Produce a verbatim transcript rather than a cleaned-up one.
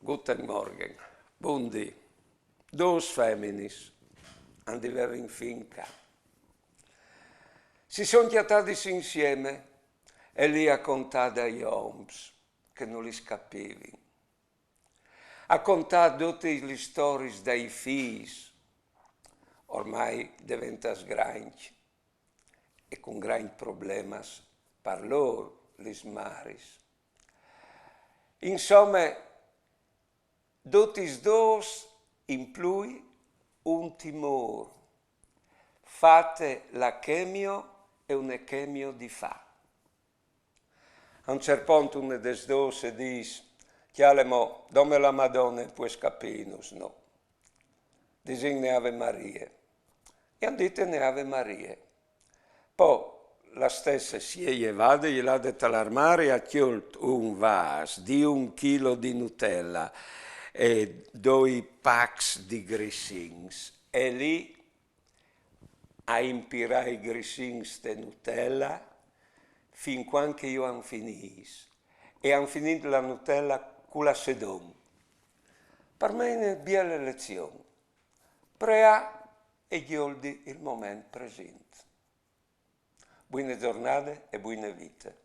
Guten Morgen. Bundì. Dôs feminis a àn di vivî in fin ca. Si son cjatadis insiemi e li à contât dai oms che no lis capivin. À contât dutis lis storiis dai fîs, ormai deventâts grancj e cun grancj problemas par lôr, lis maris. Insome, dutis dôs in plui un timôr, fate la chemio e une chemio di fâ. A un cert pont une des dôs e dîs: «Cjale mo, dome la Madone, pues capînus, no? Disìn une Ave Marie.» E a àn dite une Ave Marie. Po la stesse si è jevade, e je lade tal armari, e à cjolt un vâs di un chilo di Nutella e doi pacs di grissins, e li à impirât i grissins te Nutella fin cuant che ju àn finîts, e àn finît la Nutella cu la sedon. Par me une biele lezion. Preâ e gjoldi il moment presint. Buine zornade e buine vite.